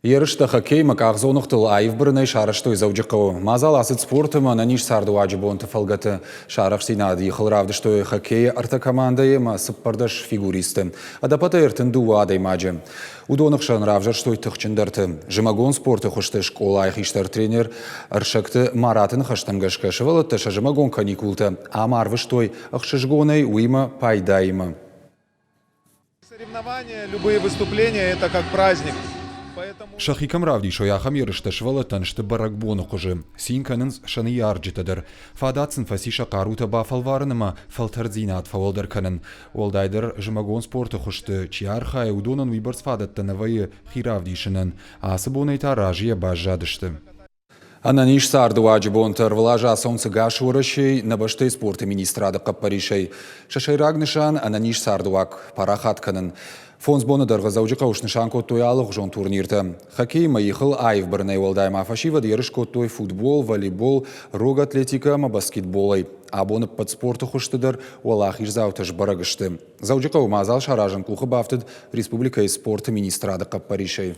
Ерыстӕ хоккеймӕ къахдзоныгътыл аив бырынӕй сарӕзтой Дзӕуджыхъӕуы. Мадзал ацыд спорты ӕмӕ ӕнӕниз цардыуаджы бонты фӕлгӕты. Сӕ арӕхстдзинад ихыл равдыстой хоккейы ӕртӕ командӕйы ӕмӕ 14 фигуристы. Ӕдӕппӕтӕй 32 адӕймаджы. Уыдоны хсӕн равзӕрстой тыхджындӕрты. Зымӕгон спорты хуызты скъолайы хистӕр тренер Ӕрсӕгты Мараты ныхӕстӕм гӕсгӕ сывӕллӕттӕ сӕ зымӕгон каникултӕ ам арвыстой ӕхсызгонӕй, уыимӕ пайдаимӕ. Соревнования, любые выступления – это как праздник. Сӕхи кӕм равдисой, ахӕм ерыстӕ сывӕллӕттӕн сты бӕрӕгбоны хуызы. Цин кӕнынц сӕ ныййарджытӕ дӕр. Фадат сын фӕци сӕ хъарутӕ бафӕлварын ӕмӕ фӕлтӕрддзинад фӕуӕлдӕр кӕнын. Уӕлдайдӕр зымӕгон спорты хуызты чи архайы, уыдонӕн уыйбӕрц фадӕттӕ нӕ вӕййы хи равдисынӕн. Ацы бонӕй та разыйӕ баззадысты. Ӕнӕниз цардыуаджы бонты ӕрвылаз ацӕуынц ӕгас Уӕрӕсейы нӕ бӕстӕйы спорты министрады хъӕппӕрисӕй. Сӕ сӕйраг нысан – ӕнӕниз цардыуаг парахат кӕнын. Фондз боны дӕргъы Дзӕуджыхъӕуы снысан кодтой алыгъуызон турниртӕ. Хоккеймӕ ихыл аив бырынӕй уӕлдай ма фӕсивӕд ерыс кодтой футбол, волейбол, рог атлетикӕ ӕмӕ баскетболӕй. Абон ӕппӕт спорты хуызты дӕр уӕлахиздзаутӕ сбӕрӕг сты. Дзӕуджыхъӕуы мадзал саразын къухы бафтыд республикӕйы спорты министрады хъӕппӕрисӕй.